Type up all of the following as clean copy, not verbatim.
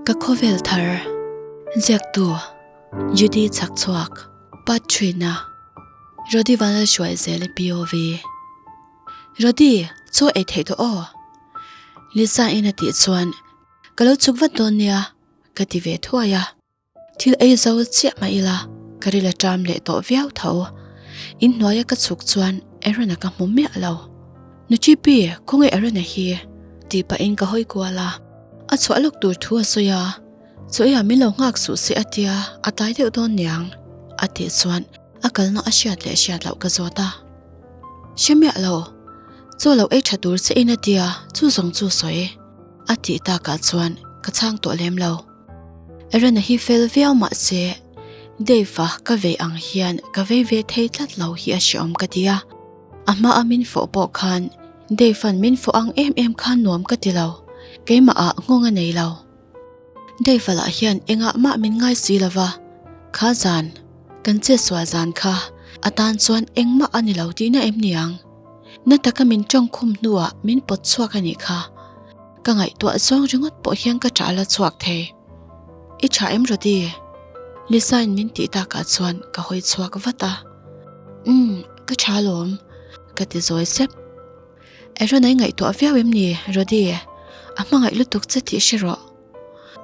Ka khawvel thar ziaktu Judy Chhakchhuak Part Thrina Rody Vanlalhruaizeli POV Rody, chaw ei theih tawh aw? Lisa in a tih chuan ka lo chhuk vat dawn nia ka ti ve thuai a. Thil ei zo chiah mah ila ka ril a ṭam leh tawh viau tho. Inhnuaia ka chhuk chuan Aaron-a ka hmu miah lo. Nuchipi, khawnge Aaron-a hi? tih pahin ka hawi kual a. A chhuah lawk tur thu a sawi a, Chaw eiah min lo nghak suh se a tia, a tlai deuh dawn niang a tih chuan a kalna a hriat leh hriat loh ka zawt a. Hre miah lo, chaw lo ei ṭha tur che in a tia, chu zawng chu sawi a tih takah chuan ka chhang tawh lem lo. Aaron-a hi fel viau mah se, Dave-a ka vei ang hian ka vei ve thei tlat lo hi a hreawm ka ti a. A hmaa min fawh pawh khan Dave-a'n min fawh ang em em khan nuam ka ti lo, keimahah nghawng a nei lo. Dave-a lah hian engah mah min ngai si lo va, kha zan, kan chetsual zan kha a tan chuan engmah a ni lo tihna em ni ang? Na taka min tawngkhum hnuah min pawt chhuak a nih kha. Ka ngaihtuah zawng ringawt pawh hian ka ṭah la chhuak thei. I ṭha em Rody? Lisa-in min tih takah chuan ka hawi chhuak vat a. Umm, ka ṭha alawm, ka ti zawi sep. Aaron-a i ngaihtuah viau em ni Rody? A hmangaih lutuk che tih hre rawh.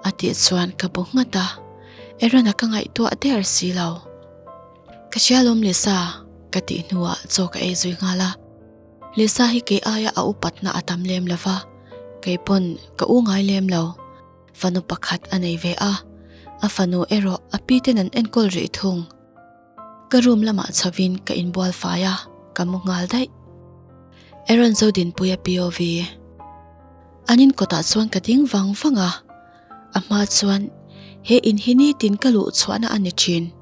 A tih chuan ka bu nghat a, Aaron-a ka ngaihtuah der si lo. Ka hria alawm Lisa, ka tih hnuah chaw ka ei zui nghal a. Lisa hi kei aia a upatna a tam lem lo va, kei pawn ka u ngai lem lo. Fanu pakhat a nei ve a, a fanu erawh a pi ten an enkawl rih thung. Ka room lamah chhovin ka inbual fai a, ka mu nghal daih. Aaron Zodinpuia POV. An in kawtah chuan ka ding vang vang a, a hma chuan he in hi nitin ka luh chhuahna a ni thin.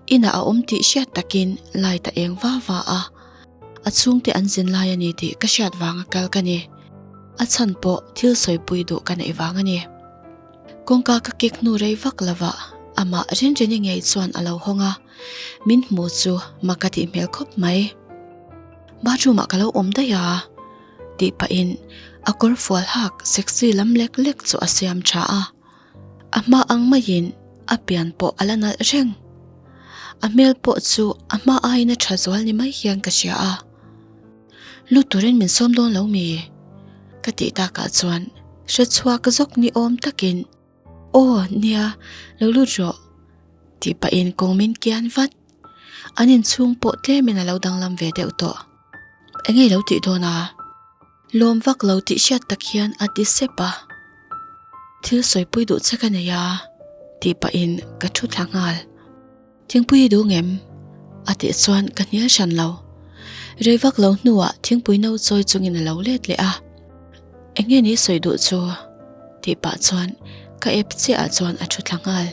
Inah a awm tih hriat takin light a eng va va a, a chhungte an zin lai a ni tih ka hriat vanga kal ka ni. A chhan pawh thil sawipui duh ka neih vang a ni. Kawngka ka kek hnu rei vak lova amah Rinrini ngei chuan a lo hawng a, min hmu chu mak ka tih hmel khawp mai. Bathroom ah ka lo awm daih a tih pahin a kawr fual hak sexy lam lek lek chu a siam tha a. A hma ang maiin a pian pawh a la nalh reng. A hmel pawh chu a hma aiin a tha zual ni mai hian ka hria a. Lu turin min sawm dawn lo mi? Ka tih takah chuan hre chhuak zawk ni awm takin Aw nia, lo lut rawh tih pahin kawng min kian vat. An inchhung pawh tlemin a lo danglam ve deuh tawh. Enge i lo tih dawn a? Lawm vak lo tih hriat tak hian a ti sep a. Thil sawipui duh che ka nei a, tih pahin ka thu thla nghal. Thingpui i duh ngem? A tih chuan ka hnial hran lo. Rei vak lo hnuah thingpui no chawi chungin a lo let leh a. Eng nge ni sawi duh chu? Tih pah chuan ka ep chiah ah chuan a thu thla nghal.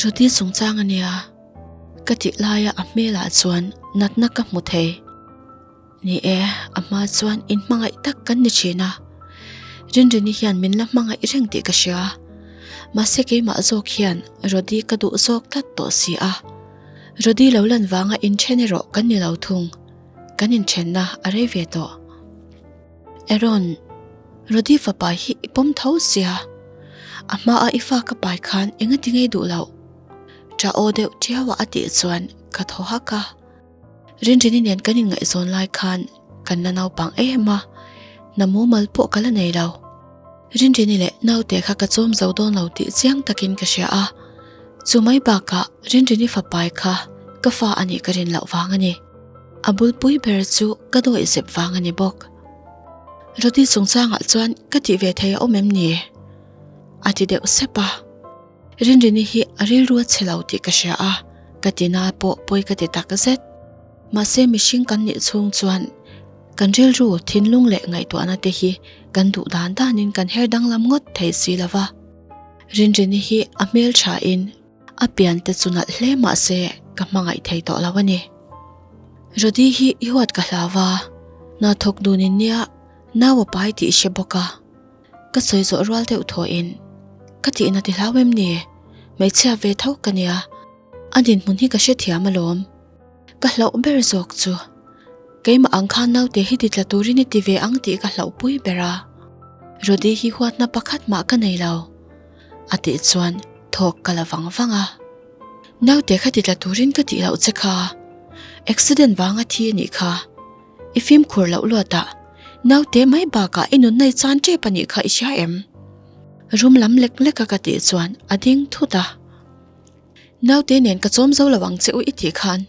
Rudy chungchang a nia. Ka tih laia a hmelah chuan natna ka hmu thei. Ni e, a hma chuan inhmangaih tak kan ni thin a. Rinrini hian min la hmangaih reng tih ka hria. Mahse keimah zawk hian Rody ka duh zawk tlat tawh si a. Rody lo lan vanga inthen erawh kan ni lo thung. Kan inthenna a rei ve tawh. Aaron, Rody fapa hi i pawm tho sia. A hmaa i fa ka pai khan engati ngei duh loh? Ṭah aw deuh ṭiaua a tih chuan ka thaw hak a. Rinrini nen kan inngaihzawn lai khan kan la naupang em a, hna mumal pawh ka la nei lo. Rinrini leh naute kha ka chawm zo dawn lo tih chiang takin ka hria a, chu mai bakah Rinrini fapai kha ka fa a nih ka rin loh vang a ni. A bulpui ber chu ka dawih zep vang a ni bawk. Rody chungchangah chuan ka tih ve thei a awm em ni? A ti deuh sep a. Rinrini hi a rilru a chhe lo tih ka hria a, ka tina pawh pawi ka ti tak zet. Mahse mihring kan nih chhung chuan kan rilru, thinlung leh ngaihtuahna te hi kan duh dan danin kan her danglam ngawt thei si lo va. Rinrini hi a hmel thain a pian te chu nalh hle mahse ka hmangaih thei tawh lo a ni. Rody hi i huat ka hlau va, hna thawk dunin nia nau a pai tih i hre bawk a. Ka sawi zawh rual deuh thawhin, Ka tihna ti hlau em ni? Hmeichhia ve tho ka nia, a dinhmun hi ka hrethiam alawm. Ka hlauh ber zawk chu, keimah ang khan naute hi ti tla turin i ti ve ang tih ka hlauhpui ber a. Rody hi huatna pakhat mah ka nei lo. A tih chuan thawk ka la vang vang a. Naute kha ti tla turin ka tih loh che kha. Accident vanga thi a nih kha. I fimkhur loh luat a, naute mai bakah i nunna i chan tep a nih kha i hria em? Rum lam lek lek a ka tih chuan a ding thut a. Naute nen ka chawm zo lo ang che u i tih khan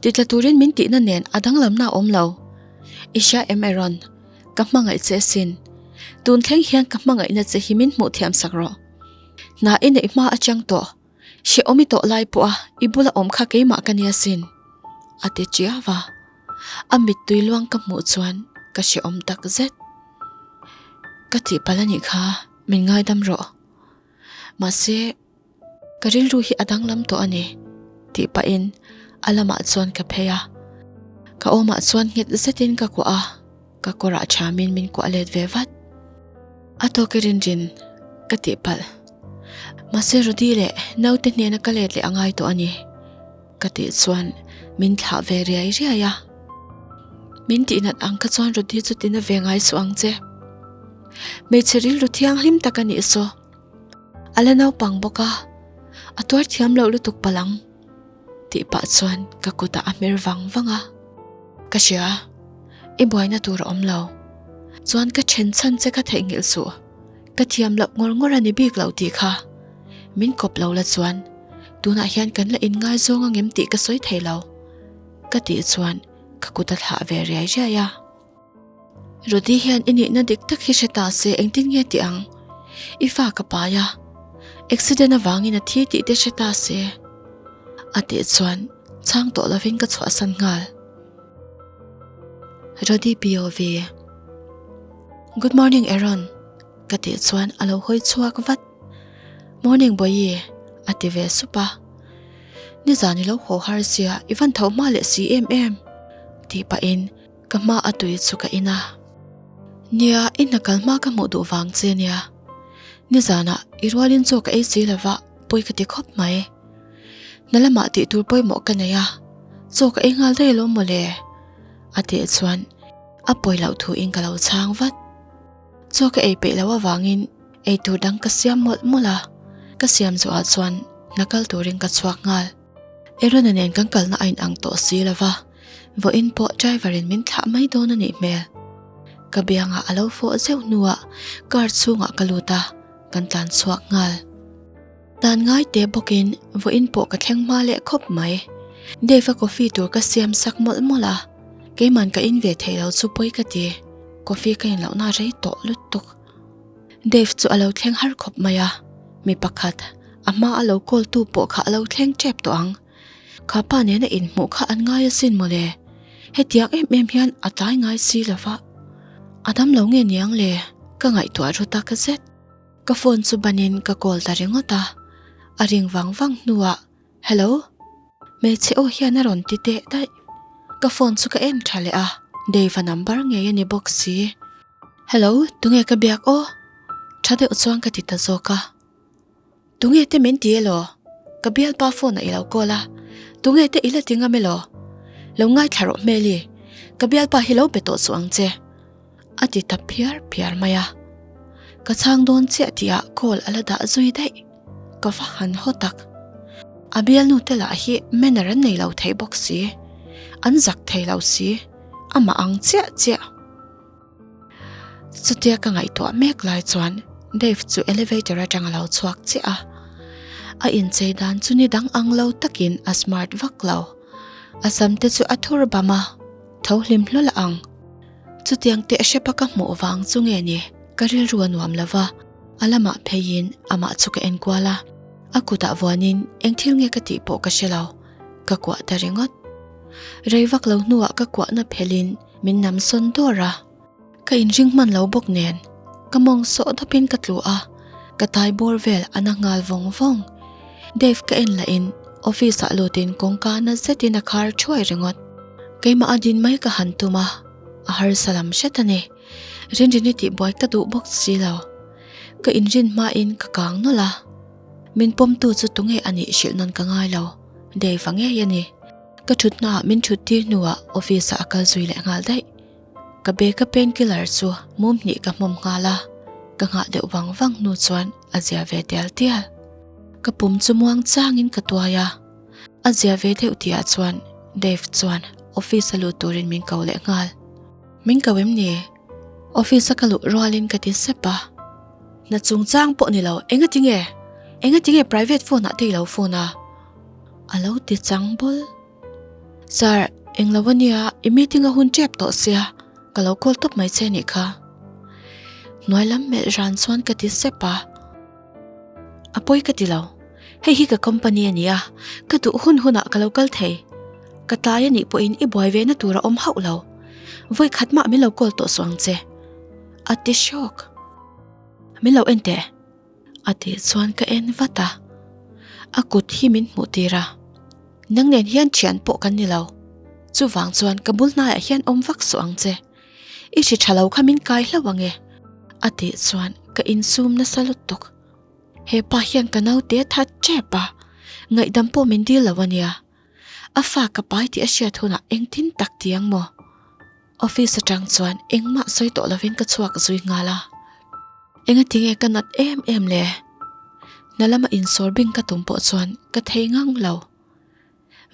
ti tla turin min tihna nen a danglamna a awm lo. I hria em Aaron? Ka hmangaih che asin. Tun thleng hian ka hmangaihna che hi min hmuh thiam sak rawh. Hna i neih hma atang tawh. Hrehawm i tawh lai pawha i bula awm kha keimah ka nia sin. A ti chiau a. A mittui luang ka hmuh chuan ka hrehawm tak zet. Ka tihpalh a nih kha, min ngaidam rawh. Mahse, ka rilru hi a danglam tawh a ni, tih pahin a lamah chuan ka phei a. Ka awmah chuan nghet zetin ka kuah a, ka kawrah thamin min kuah let ve vat. A tawk i rinrin, ka tihpalh. Mahse Rudy leh naute hnena ka let leh a ngai tawh a ni. Ka tih chuan min thlah ve riai riai a. Min tihnat ang kha chuan Rudy chu tina ve ngai suh ang che. Hmeichhe rilru thianghlim tak a nih saw. A la naupang bawk a, a tuar thiam loh lutuk palh ang tih pah chuan ka kutah a hmer vang vang a. Ka hria, i buaina tur a awm lo. Chuan ka then chhan che ka theihnghilh suh. Ka thiam loh ngawr ngawr a ni bik loh tih kha. Min kawp lo la chuan tunah hian kan la inngaizawng angem tih ka sawi thei lo. Ka tih chuan ka kut a thlah ve riai riai a. Rudy hian i nihna dik tak hi hre ta se engtin nge tih ang? I fa ka pai a, accident avangin a thi tih te hre ta se. A tih chuan chhang tawh lovin ka chhuahsan nghal. Rudy POV Good morning Aaron ka tih chuan a lo hawi chhuak vat. Morning Bawihi a ti ve sup a. Nizan i lo haw har sia i van tho hma leh si em em tih pahin ka hma a tui chu ka in a. Nia i hna kal hma ka hmuh duh vang che nia. Nizanah i rualin chaw ka ei si lova pawi ka ti khawp mai. Hna lamah tih tur pawimawh ka nei a, chaw ka ei nghal daih alawm mawle a tih chuan a pawi loh thuin ka lo chhang vat. Chaw ka ei peih loh avangin ei tur dang ka siam mawlh mawlh a, ka siam zawhah chuan hna kal turin ka chhuak nghal. Aaron-a nen kan kalna a inang tawh si lo va, vawiin pawh driver-in min thlah mai dawn a nih hmel. Ka biangah a lo fawh zeuh hnuah car chhungah ka lut a, kan tlan chhuak nghal. Dan ngai teh bawkin vawiin pawh ka thleng hma leh khawp mai. Dave-a coffee tur ka siam sak mawlh mawlh a, keiman ka in ve theih lo chu pawi ka ti. Coffee ka in lohna rei tawh lutuk. Dave chu a lo thleng har khawp mai a, mi pakhat a hma a lo call tu pawh kha a lo thleng tep tawh ang. Kha pa nena inhmuh kha an ngai asin mawle. Hetiang em em hian a tlai ngai si lo va. A dam lo nge niang le, ka ngaihtuah ru tak zet. Ka phone chu banin ka call ta ringawt a, a ring vang vang hnuah Hello? Hmeichhe aw hian a rawn ti teh daih. Ka phone chu ka en tha leh a, Dave-a number ngei a ni bawk si. Hello, tunge ka biak aw? Tha deuh chuan ka ti ta zawk a. Tunge te min ti elaw? Ka bialpa phone ah i lo call a, tunge te i la ti ngam elaw? Lo ngaithla rawh hmeli, ka bialpa hi lo be tawh suh ang che. A ti ta phiar phiar mai a. Ka chhang dawn chiah tihah call a la dah zui daih. Ka va han haw tak. A bialnu te lah hi manner an nei lo thei bawk si. An zak thei lo si. Amah ang chiah chiah. Chutia ka ngaihtuah mek lai chuan Dave chu elevator atang a lo chhuak chiah a. A inchei dan chu ni dang ang lo takin a smart vak lo. A sam te chu a thur bam a, tho hlim hlawl a ang. Chutiang teh hrepa ka hmuh vang chu nge ni ka rilru a nuam lo va, a lamah pheiin amah chu ka enkual a. A kutah vuanin eng thil nge ka tih pawh ka hre lo, ka kuah ta ringawt. Rei vak lo hnuah ka kuahna phelhin min nam sawn dawr a, ka inring hman lo bawk nen ka mawng sawh dawpin ka tlu a, ka tai bawr vel a na nghal vawng vawng. Dave ka en lahin office ah lutin kawngka na zetin a khar thuai ringawt. Keimah a din mai ka han tum a, a harsa lam hret a ni. Rinrini tihbuai ka duh bawk si lo. Ka inrin hmain ka kang nawlh a. Min pawmtu chu tunge a nih hrilh nawn ka ngai lo, Dave a ngei a ni. Ka thutnaah min thut tir hnuah office ah a kal zui leh nghal daih. Ka bag a pain killer chu mum hnih ka hmawm nghal a. Ka nghah deuh vang vang hnu chuan a zia ve tial tial. Ka pum chu muang changin ka tuai a, a zia ve deuh tihah chuan Dave chuan office a lut turin min ko leh nghal. Min ko em ni? Office a ka luh rualin ka ti sep a. Hna chungchang pawh ni lo, enga tinge? Enga tinge private phone ah te i lo phone a? A lo ti chang bul. Sir, englo ania, i meeting a hun tep tawh sia, ka lo call tawp mai che nih kha. Hnuai lam melh ran chuan ka ti sep a. A pawi ka ti lo, hei hi ka company a nia, ka duh hun hunah ka lo kal thei. Ka tlai a nih pawhin i buai ve na tur a awm hauh lo. Vawi khat mah min lo call tawh suh ang che. A ti hrawk. Min lo en teh. A tih chuan ka en vat a, a kut hi min hmuh tir a, Nang nen hian thian pawh kan ni lo, chuvang chuan ka bul hnaiah hian awm vak suh ang che, i hri tha lo kha min kai hlauh ang e, a tih chuan ka insum nasa lutuk. He pa hian ka naute a that tep a, ngaihdam pawh min dil lo a nia, a fa ka pai tih a hriat hunah engtin tak ti ang maw? Office atang chuan engmah sawi tawh lovin ka chhuak zui nghal a. Engati nge ka nat em em le? Hna lama insawr bing ka tum pawh chuan ka thei ngang lo.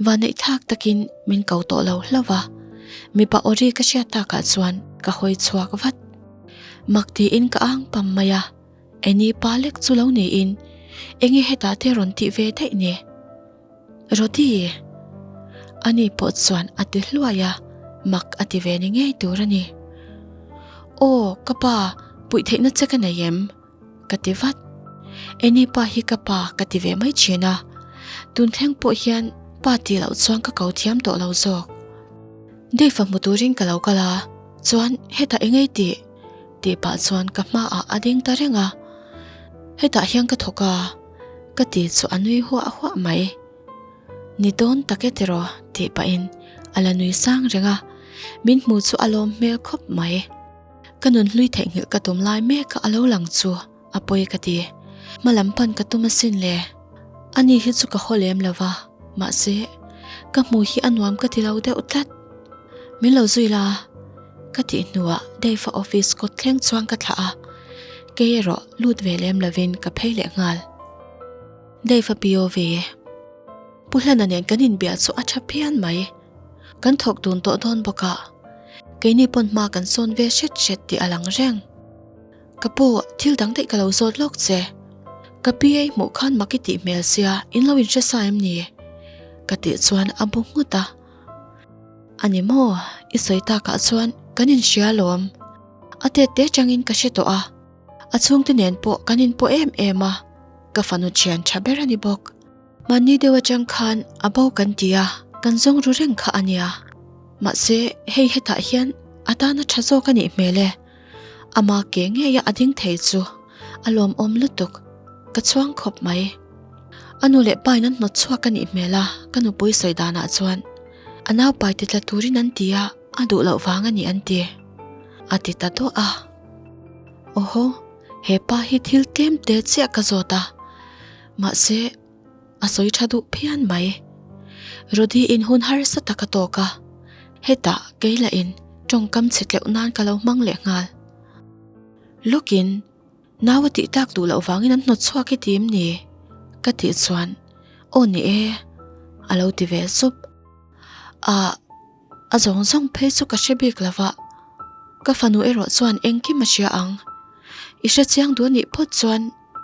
Vanneih thlak takin min ko tawh lo hlauh a, mipa aw ri ka hriat takah chuan ka hawi chhuak vat. Mak tiin ka ang pam mai a, Annie pa lek chu lo niin enge hetah te rawn tih ve daih ni? Rody! Ani pawh chuan a ti hluai a, mak a ti ve ni ngei tur a ni. Aw, ka pa, puih theihna che ka nei em? Ka ti vat. Eni pa hi ka pa ka ti ve mai thin a, tun thleng pawh hian pa tih loh chuan ka ko thiam tawh lo zawk. Dave-a hmu turin ka lo kal a, chuan hetah eng ei tih? Tih pah chuan ka hmaah a ding ta reng a, hetah hian ka thawk a. Ka ti chu a nui huah huah mai. Ni dawn tak e tiraw tih pahin a la nui sang reng a, min hmu chu a lawm hmel khawp mai. Ka nun hlui theihnghilh ka tum lai mek a lo lang chu a pawi ka ti. Hma lam pan ka tum asin le. Ani hi chu ka haw lem lo va, mahse ka hmu hi a nuam ka ti lo deuh tlat. Min lo zui la ka tih hnuah Dave-a office kawt thleng chuan ka thlah a, kei erawh lut ve lem lovin ka phei leh nghal. Dave-a POV Pu Hlana nen kan inbiah chu a tha phian mai. Kan thawk dun tawh dawn bawk a, keini pawn hma kan sawn ve hret hret tih a lang reng. Ka pu, thil dang daih ka lo zawt lawk che. Ka pi ei hmuh khan mak i tih hmel sia, in lo inhre sa em ni? Ka tih chuan a bu nghut a. A ni maw? I sawi takah chuan kan inhria alawm. A tet te changin ka hre tawh a, a chhungte nen pawh kan inpawh em em a, ka fanu thian tha ber a ni bawk. Mahni deuh atang khan a bo kan ti a, kan zawng ru reng kha a nia. Mahse, hei hetah hian a tana tha zawk a nih hmel e. Ama ke ngeia a ding thei chu a lawmawm lutuk, ka chhuang khawp mai. A nu leh pa in an hnawt chhuak a nih hmel a, ka nupui sawi danah chuan a naupai ti tla turin an ti a, a duh loh vang a ni an ti. A ti ta duah a. Awhaw, he pa hi thil tlem te chiah ka zawt a, mahse a sawi tha duh phian mai. Rody in hun harsa tak a tawk a, hetah kei lah in tawngkam chhe tleuh nan ka lo hmang leh nghal. Lawkin Nau a tih tak duh loh vangin an hnawt chhuak i ti em ni? Ka tih chuan, Aw ni e, a lo ti ve sup. Ah, a zawng zawng phei chu ka hre bik lo va, ka fanu erawh chuan engkim a hria ang. I hre chiang duh a nih phawt chuan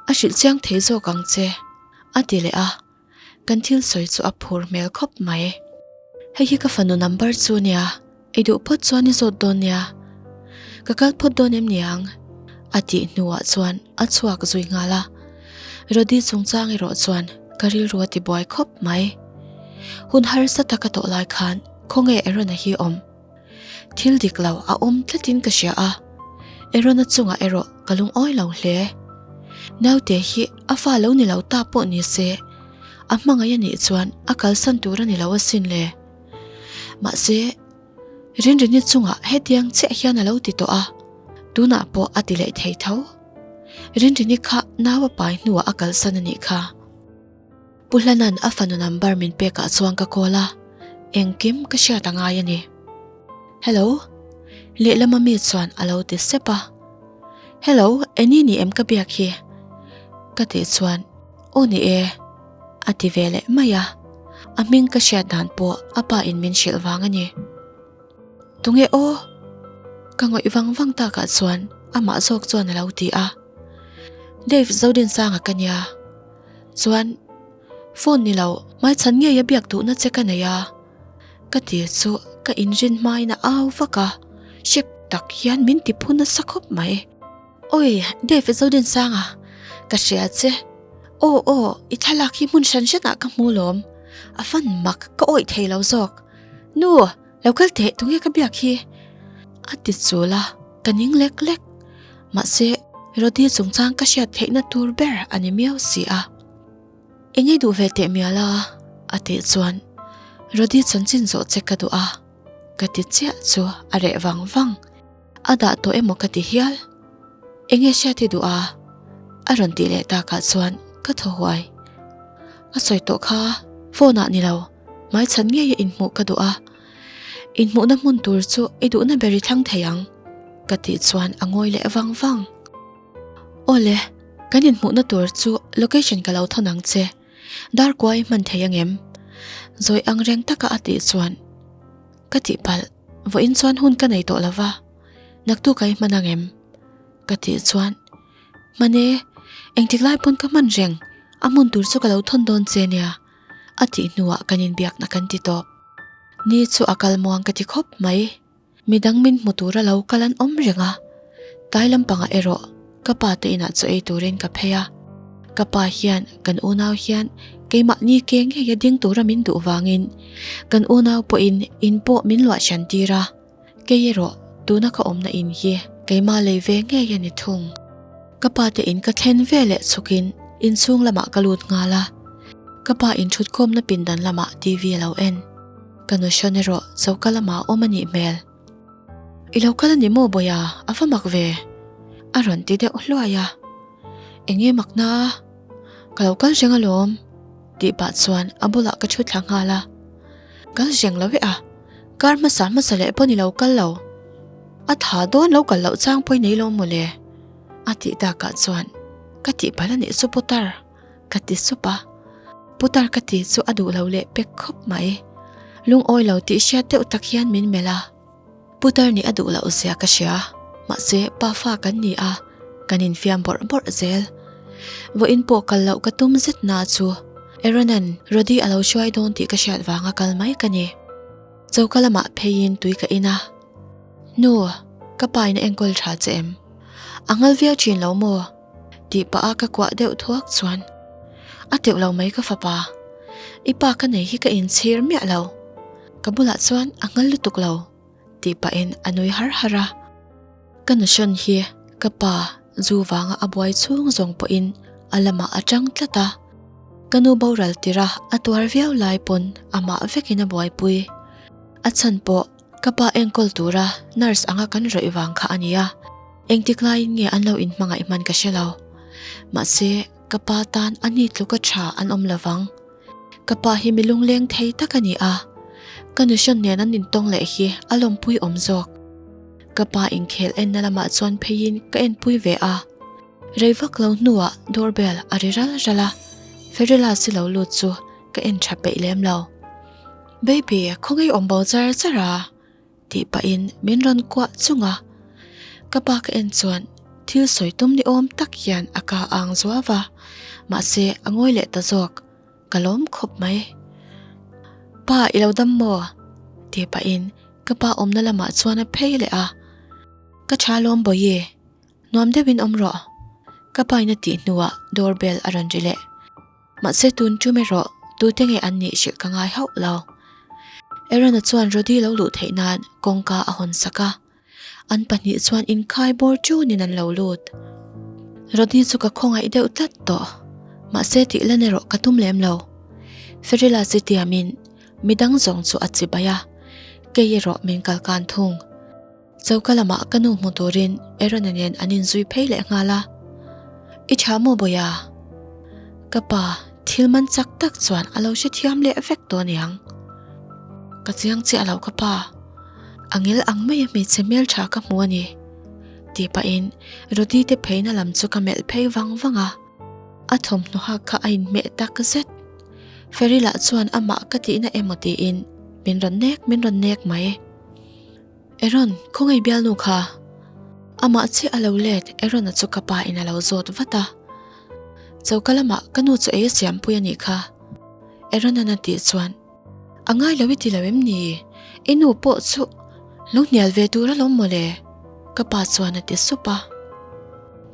a hrilh chiang thei zawk ang che, a ti leh a. Kan thil sawi chu a phur hmel khawp mai. Hei hi ka fanu number chu nia, i duh phawt chuan i zawt dawn nia. Ka kal phawt dawn em niang? A tih hnuah chuan a chhuak zui nghal a. Rody chungchang erawh chuan ka rilru a tibuai khawp mai. Hun harsa taka tawh lai khan khawnge Aaron-a hi awm? Thil dik lo a awm tlatin ka hria a, Aaron-a chungah erawh ka lungawi lo hle. Naute hi a fa lo ni lo ta pawh ni se, a hmangaih a nih chuan a kalsan tur a ni lo asin le. Mahse, Rinrini chungah hetiang chiah hian a lo ti tawh a, tunah pawh a ti leh thei tho. Rinrini kha nau a pai hnuah a kalsan a nih kha. Pu Hlana'n a fanu number min pekah chuan ka call a, engkim ka hriat a ngai a ni. Hello? Lehlama mi chuan a lo ti sep a. Hello, Annie ni em ka biak hi? Ka tih chuan, Aw ni e, a ti ve leh mai a. A hming ka hriat dan pawh a pa in min hrilh vang a ni. Tunge aw? Ka ngawih vang vang takah chuan amah zawk chuan a lo ti a. Dave Zodinsanga ka nia. Chuan phone ni lo hmaichhan ngei a biak duhna che ka nei a. Ka ti chu ka inrin hmain a au vak a, hrep tak hian min ti phu nasa khawp mai. Awi Dave Zodinsanga ka hria che. Aw aw i thlalak hi hmun hran hranah ka hmu lawm. A fan mak ka awih thei lo zawk. Nu! Lo kal teh tunge ka biak hi? A ti chul a, ka ning lek lek. Mahse, Rody chungchang ka hriat theihna tur ber a ni miau si a. Eng ei duh ve teh mial a? A tih chuan Rody chanchin zawh che ka duh a, ka ti chiah chu a reh vang vang. A dah tawh emaw ka ti hial. Enge hriat i duh a? A rawn tih leh takah chuan ka thaw huai. A sawi tawh kha phone ah ni lo. Hmaichhan ngeia inhmuh ka duh a, inhmuhna hmun tur chu i duhna ber i thlang thei ang, ka tih chuan a ngawi leh vang vang. Awle, kan inhmuhna tur chu location ka lo thawn ang che, dar kuai hman thei angem? Zawi ang reng taka a tih chuan ka tihpalh, vawiin chuan hun ka nei tawh lova, naktuk a i hman angem? Ka tih chuan hman e, engtik lai pawn ka hman reng, a hmun tur chu ka lo thawn dawn che nia. A tih hnuah kan inbiakna kan ti tawp. Ni chu a kal muang ka ti khawp mai. Midang min hmu tura lo kal an awm reng a. Tlai lampangah erawh ka pa te inah chaw ei turin ka phei a. Ka pa hian kan unau hian keimahni ke ngeia ding tura min duh vangin kan unau pawhin in pawh min luah hran tir a. Kei erawh tuna ka awmna in hi keimah lei ve ngei a ni thung. Ka pa te in ka thlen ve leh chhukin inchhung lamah ka lut nghal a, ka pa in thutkhawmna pindan lamah TV a lo en. Ka nu hrawn erawh choka lamah a awm a nih hmel. I lo kal a ni maw Bawia, a va mak ve? A rawn ti deuh hluai a. Eng nge makna a? Ka lo kal reng alawm tih pah chuan a bulah ka thu thla nghal a. Kal reng lo e a, kar hmasa hmasa leh pawh ni lo kal lo. A tha dawn lo kal loh chang pawh i nei lo mawle a tih takah chuan ka tih palh a nih chu putar ka ti sup a. Putar ka ti chu a duh lo leh pek khawp mai. Lungawi lo tih hriat deuh tak hian min melh a. Putar nih a duh loh zia ka hria, mahse pa fa kan ni a, kan infiam bawrh bawrh zel. Vawiin pawh kal loh ka tum zet na chu Aaron-a'n Rody a lo hruai dawn tih ka hriat vanga kal mai ka ni. Choka lamah pheiin tui ka in a. Nu, ka pa in a enkawl tha che em? A ngal viau thin lo maw? Tih pah a ka kuah deuh thuak chuan a teuh lo mai ka fapa. I pa ka nei hi ka inchhir miah lo. Ka bulah chuan a ngal lutuk lo tih pahin a nui har har a. Ka nuhrawn hi ka pa zu vanga a buai chhung zawng pawhin a lamah a tang tlat a. Ka nu boral tirh a a tuar viau lai pawn amah vekin a buaipui. A chhan pawh ka pa enkawl tura nurse anga kan rawih vang kha a nia. Engtik laiin nge an lo inhmangaih hman ka hre lo. Mahse ka pa tan a ni tluka tha an awm lovang. Ka pa hi mi lungleng thei tak a ni a, ka nuhrawn nen an intawng leh hi a lawmpui awm zawk. Ka pa inkhel enna lamah chuan pheiin ka enpui ve a, rei vak lo hnuah doorbell a ri ral ral a, Ferila si lo lut chu ka en tha peih lem lo. Baby, khawngaih awm bo char char a? Tih pahin min rawn kuah chung a, ka pa ka en chuan thil sawi tum ni awm tak hian a ka ang zuau va, mahse a ngawi leh ta zawk, ka lawm khawp mai. Pa i lo dam maw? Tih pahin ka pa awmna lamah chuan a phei leh a, Ka tha lawm Bawihi, nuam deuhin awm rawh. Ka pa in a tih hnuah door bell a rawn ri leh. Mahse tun tum erawh tute nge an nih hrilh ka ngai hauh lo. Aaron-a chuan Rody lo luh theih nan kawngka a hawn sak a, an pahnih chuan inkhai bawr ṭunin an lo lut. Rody chu ka khawngaih deuh tlat tawh, mahse tih lan erawh ka tum lem lo. Ferila chi tiamin midang zawng chu a chibai a, kei erawh min kalkan thung. Choka lamah ka nu hmu turin Aaron-a nen an inzui phei leh nghal a. I tha maw Bawiha? Ka pa thil man chak tak chuan a lo hrethiam leh vek tawh aniang. Ka chiang chiah lo ka pa. A ngil ang maia hmeichhe hmeltha ka hmu a ni. Tih pahin Rody te pheina lam chu ka melh phei vang vang a, a thawmhnaw hak kha a inhmeh tak zet. Ferry lah chuan amah ka tihna emaw tiin min rawn nek min rawn nek mai. Aaron, khawngaih bialnu kha? Amah chiah a lo let Aaron-a chu ka pa in a lo zawt vat a. Choka lamah ka nu chu ei a siampui a nih kha. Aaron-a'n a tih chuan A ngai lo i ti lo em ni? I nu pawh chu lo hnial ve tur alawm mawle ka pa chuan a ti sup a.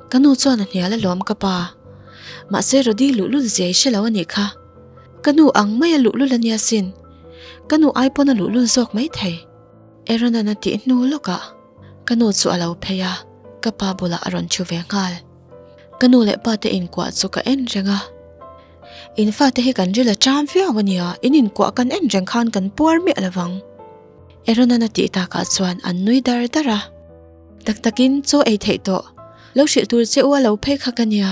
Ka nu chuan a hnial alawm ka pa. Mahse Rody luhlul zia i hre lo a nih kha. Ka nu ang mai a luhlul a nia sin. Ka nu ai pawn a luhlul zawk mai thei. Aaron-a'n a tih hnu lawkah ka nu chu a lo phei a, ka pa bulah a rawn thu ve nghal. Ka nu leh pa te inkuah chu ka en reng a. In fate hi kan ril a ṭam viau a nia, in inkuah kan en reng khan kan puar miah lo vang. Aaron-a'n a tih takah chuan an nui dar dar a. Tak takin chaw ei theih tawh, lo hrilh tur che u a lo phei kha ka nia,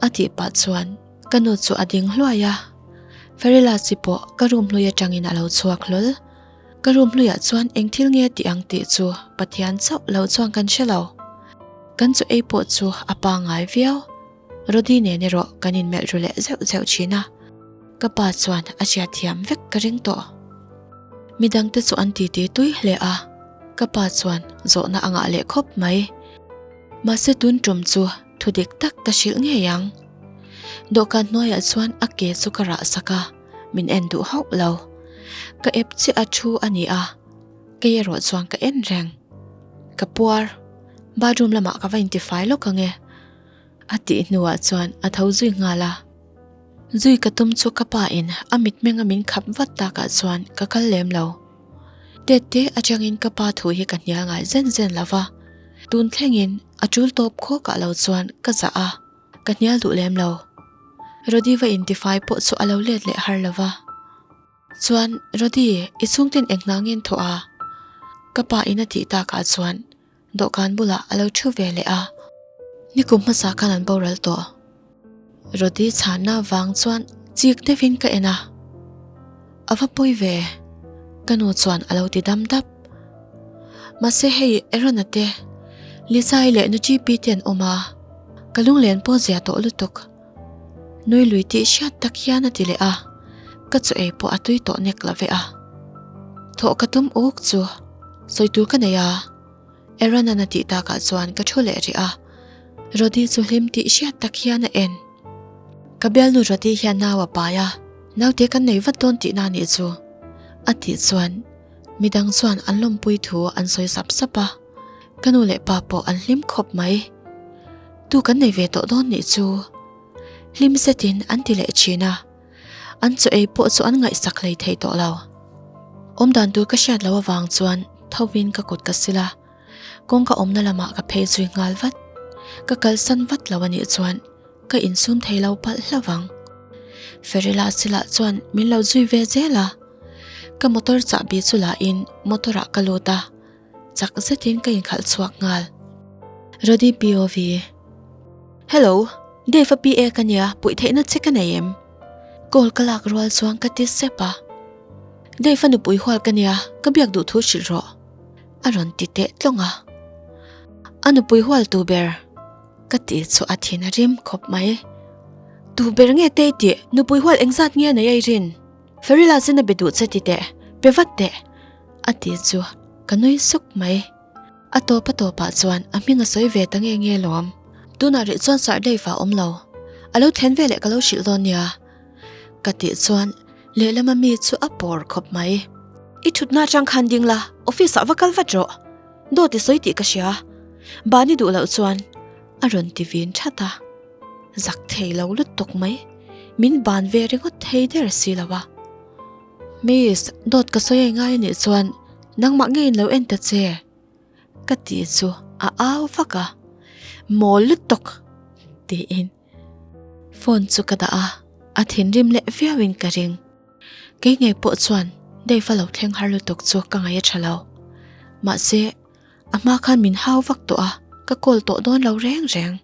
a tih pah chuan ka nu chu a ding hluai a. Farila chi pawh ka room hlui atangin a lo chhuak hlawl. Ka room hluiah chuan eng thil nge tih ang tih chu Pathian chauh lo chuan kan hre lo. Kan chaw ei pawh chu a pangngai viau. Rody nen erawh kan inmelh ru leh zeuh zeuh thin a, ka pa chuan a hriatthiam vek ka ring tawh. Midangte chu an titi tui hle a, ka pa chuan zawhna a ngah leh khawp mai. Mahse tun tum chu thu dik tak ka hrilh ngei ang. Dawhkan hnuaiah chuan a ke chu ka rah sak a, min en duh hauh lo. Ka ep chiah a thu a ni a, kei erawh chuan ka en reng. Ka puar, bathroom lamah ka va intifai lawk ang e. A tih hnuah chuan a tho zui nghal a. Zui ka tum chu ka pa in a mitmeng a min khap vat takah chuan ka kal lem lo. Tet te atangin ka pa thu hi ka hnial ngai zen zen lo va, tun thlengin a tul tawp khawkah lo chuan ka zah a, ka hnial duh lem lo. Rody va intifai pawh chu a lo let leh har lo va. Chuan Rody, i chhungten eng hna ngen thawh a? Ka pa in a tih takah chuan Dawhkan bulah a lo thu ve leh a, nikum hmasa khan an boral tawh. Rody chhanna vang chuan chik deuhin ka en a, A va pawi ve, ka nu chuan a lo ti dam dap. Mahse hei Aaron-a te, Lisa-i leh nu GP te an awm a, ka lunglen pawh zia tawh lutuk. Nui lui tih hriat tak hian a ti leh a, ka chaw ei pawh a tui tawh nek lo ve a. Thawh ka tum uk chu sawi tur ka nei a, Aaron-a'n a tih takah chuan ka thu leh rih a, Rody chu hlim tih hriat tak hian a en. Ka bialnu Rody hian nau a pai a, naute kan nei vat dawn tihna a nih chu, a tih chuan midang chuan an lawmpui thu an sawi sap sap a. Ka nu leh pa pawh an hlim khawp mai. Tu kan nei ve tawh dawn nih chu. Hlim zetin an ti leh thin a. An chaw ei pawh chu an ngaihsak hlei thei tawh lo. Awmdan tur ka hriat loh avang chuan thovin ka kut ka sil a. Kawngka awmna lamah ka phei zui nghal vat. Ka kalsan vat lo a nih chuan ka insum thei lo palh hlauh ang. Ferila silah chuan min lo zui ve zel a. Ka motor chahbi chu la in motor ah ka lut a. Chak zetin ka inkhalh chhuak nghal. Rody POV. Hello, Dave a PA ka nia, puih theihna che ka nei em? Call ka lak rual chuan ka ti sep a. Dave a nupui hual ka nia, ka biak duh thu hrilh rawh. A rawn ti teh tlawng a. A nupui hual tu ber? Ka tih chu a thin a rim khawp mai. Tu ber nge tei tih nupui hual engzat nge nei a i rin? Ferila zin a be duh che ti teh, pe vat teh. A ti chu ka nui suk mai. A tawp a tawpah chuan a hming a sawi ve ta nge nge lawm. Tunah rih chuan Sir Dave a awm lo. A lo thlen veleh ka lo hrilh dawn nia. Ka tih chuan lehlama mi chu a pawr khawp mai. I thutna atang khan ding la, office ah va kal vat rawh. Dawt i sawi tih ka hria. Bani duh loh chuan a rawn ti vin that a. Zak thei lo lutuk mai. Min ban ve ringawt thei der si lo a. Miss, dawt ka sawi a ngai anih chuan nangmah ngeiin lo en ta che ka tih chu a au vak a, mawl lutuk tiin phone chu ka dah a, a thinrim leh viauin ka ring. Kei ngei pawh chuan Dave a lo thleng har lutuk chu ka ngaih a tha lo. Mahse, a hma khan min hau vak tawh a, ka call tawh dawn lo reng reng.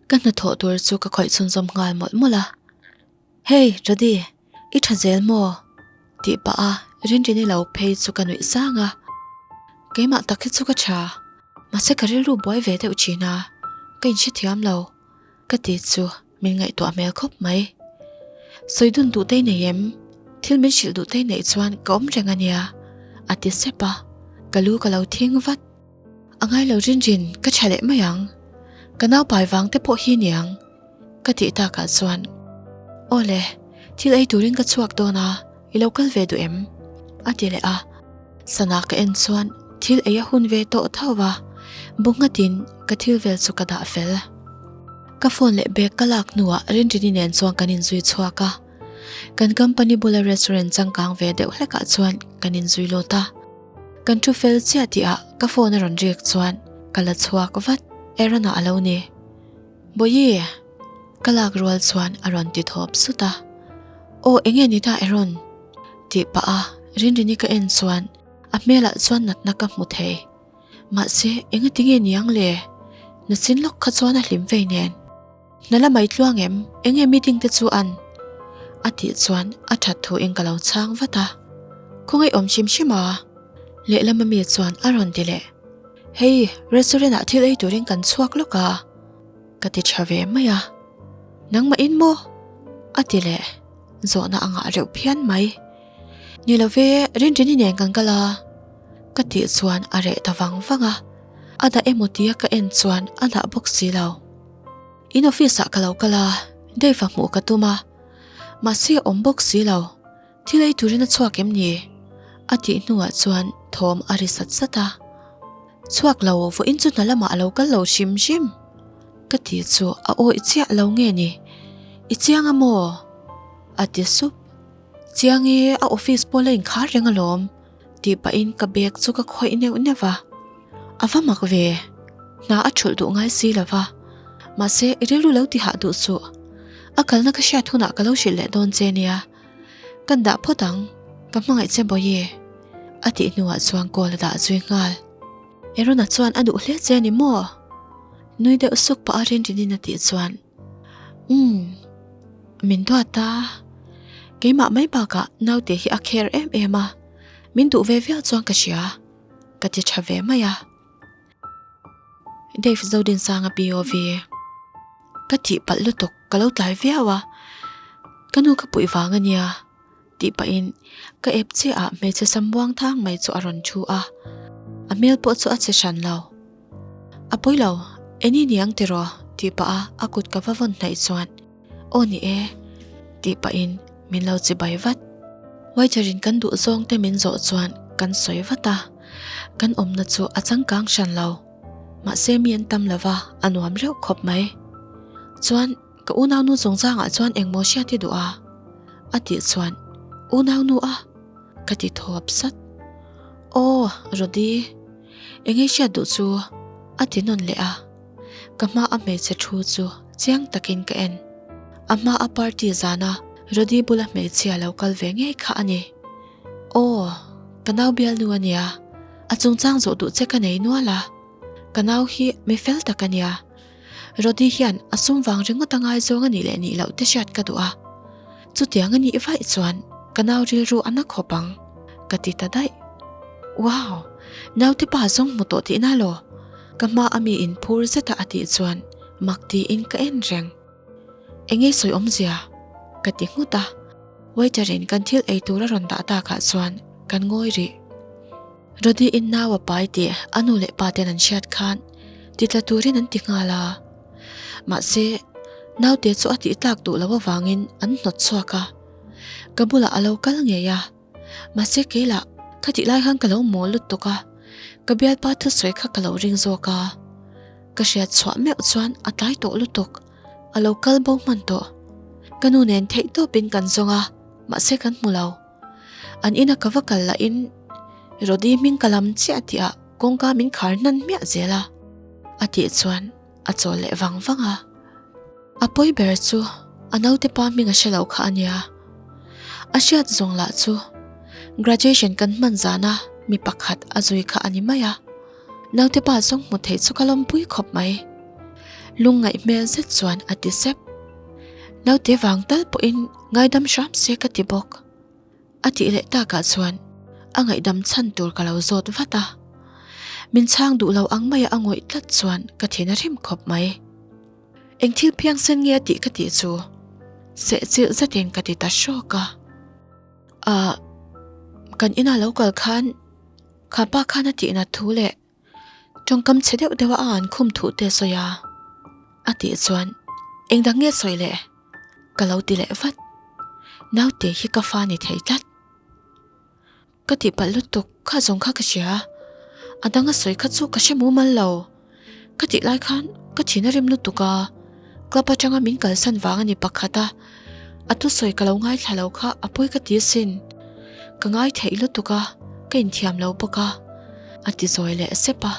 Ka hnathawh tur chu ka khawih chhunzawm nghal mawlh mawlh a. Hey, Rody, i tha zel maw? tih pah a Rinrini lo phei chu ka nuih sang a. Keimah tak hi chu ka tha. Mahse ka rilru buai ve deuh thin a, ka inhrethiam lo. Ka ti chu min ngaihtuah hmel khawp mai. Sawi dun duh te nei em? Thil min hrilh duh te neih chuan ka awm reng a nia, a ti sep a. Ka lu ka lo thing vat. A ngai lo rin rin ka tha leh mai ang. Ka naupai vang te pawh hi niang. Ka tih takah chuan, Aw le, thil ei turin ka chhuak dawn a, i lo kal ve duh em? A ti leh a. Sana ka en chuan thil ei a hun ve tawh tho va, bu nghatin ka thil vel chu ka dah fel. Ka phone leh bag ka lak hnuah Rinrini nen chuan kan inzui chhuak a. Kan company bula restaurant changkang ve deuh hlekah chuan kan inzui lut a. Kan thu fel chiah tihah ka phone a rawn rik chuan ka la chhuak vat, Aaron-a a lo ni. Bawihi! Ka lak rual chuan a rawn ti thawp sut a. Aw enge ni ta Aaron? Tih pah a Rinrini ka en chuan a hmelah chuan natna ka hmu thei. Mahse enga tinge niang le? Nachin lawk kha chuan a hlim vei nen. Hna la mai tluang em? Enge meeting te chu an? A tih chuan a that thu in ka lo chhang vat a. Khawngaih awm hrim hrim a? Lehlam ami chuan a rawn ti leh. Hei, restaurant ah thil ei turin kan chhuak lawk a, ka ti tha ve mai a. Nangmah in maw? A ti leh, zawhna a ngah reuh phian mai. Ni lo ve, Rinrini nen kan kal a, ka tih chuan a reh ta vang vang a. A dah emaw tia ka en chuan a dah bawk si lo. In office ah ka lo kal a, Dave a hmuh ka tum a, mahse a awm bawk si lo. Thil ei turin a chhuak em ni? A tih hnuah chuan thawm a ri sat sat a. Chhuak lo, vawiin chu hna lamah a lo kal lo hrim hrim. Ka tih chu a awih chiah lo nge ni? I chiang a maw? A ti sup. Chiang e, a office pawh la inkhar reng alawm. Tih pahin ka bag chu ka khawih neuh neuh va. A va mak ve, hna a thulh duh ngai si lo va. Mahse, i rilru lo ti hah duh suh. A kalna ka hriat hunah ka lo hrilh leh dawn che nia. Kan dah phawt ang, ka hmangaih che Bawihi. A tih hnuah chuan call a dah zui nghal. Aaron-a chuan a duh hle che ni maw? Nui deuh suk pah a Rinrinin a tih chuan, Umm, min duat a. Keimah mai bakah naute hi a care em em a, min duh ve viau chuan ka hria, ka ti tha ve mai a. Dave Zodinsanga POV. Ka tih palh lutuk ka lo tlai viau a, ka nu ka puih vang a nia tih pahin ka ep chiah ah hmeichhe sam buang thang mai chu a rawn thu a, a hmel pawh chu a che hran lo. A pawi lo, eng i niang tiraw tih pah a a kut ka va vawn hnaih chuan Aw ni e tih pahin min lo chibai vat. Waiter in kan duh zawng te min zawh chuan kan sawi vat a, kan awmna chu a changkang hran lo. Mahse mi an tam lo va, a nuam reuh khawp mai. Chuan ka unaunu chungchangah chuan engmaw hriat i duh a? A tih chuan Unaunu a? Ka ti thawp sat. Aw Rody, enge hriat duh chu? A ti nawn leh a. Ka hma a hmeichhe thu chu chiang takin ka en. A hma a party zana Rody bula hmeichhia lo kal ve ngei kha a ni. Aw, ka nau bialnu a nia. A chungchang zawh duh che ka nei nual a. Ka nau hi mi fel tak a nia. Rody hian a sum vang ringawt a ngaizawng a nih leh nih loh te hriat ka duh a. Chutiang a nih vaih chuan ka nau rilru a na khawp ang, ka ti ta daih. Wow! Naute pa zawng hmu tawh tihna law? Ka hma a mi in phur zeta a tih chuan mak tiin ka en reng. Enge sawi awmzia? Ka ti nghut a. Waiter in kan thil ei tur a rawn dah takah chuan kan ngawi rih. Rody in nau a pai tih a nu leh pa ten an hriat khan ti tla turin an ti nghal a. Mahse, naute chu a tih tlak duh loh avangin an hnawt chhuak a. Ka bulah a lo kal ngei a. Mahse keilah ka tih lai khan ka lo mawl lutuk a, ka bialpa thusawi kha ka lo ring zawk a. Ka hriat chhuah meuh chuan a tlai tawh lutuk, a lo kal bo hman tawh. Ka nu nen theih tawpin kan zawng a, mahse kan hmu lo. An ina ka va kal lahin Rody hming ka lam chiah tihah kawngka min khar hnan hmiah zel a, a tih chuan a chawl leh vang vang a. A pawi ber chu a naute pa hming a hre lo kha a nia. A hriat zawng lah chu graduation kan hman zana mi pakhat a zui kha a ni mai a. Naute pa zawng hmu thei chu ka lawmpui khawp mai. Lungngaih hmel zet chuan a ti sep. Naute vang tal pawhin ngaidam hram se ka ti bawk. A tih leh takah chuan a ngaihdam chhan tur ka lo zawt vat a. Min chhang duh lo ang maia a ngawih tlat chuan ka thin a rim khawp mai. Eng thil phiangsen nge a tih ka tih chu sehchilh zetin ka ti ta hrawk a. Ahh, kan inah lo kal khan kha pa khan a tihna thu leh tawngkam chhe deuh deuha a an khum thuh te sawi a, a tih chuan eng dang nge sawi leh ka lo ti leh vat. Naute hi ka fa ni thei tlat. Ka tihpalh lutuk kha zawng kha ka hria, a dang a sawi kha chu ka hre mumal lo. Ka tih lai khan ka thin a rim lutuk a, club atanga min kalsan vang a ni pakhat a, a thusawi ka lo ngaithla lo kha a pawi ka ti asin. Ka ngai theih lutuk a, ka inthiam lo bawk a, a ti zawi leh sep a.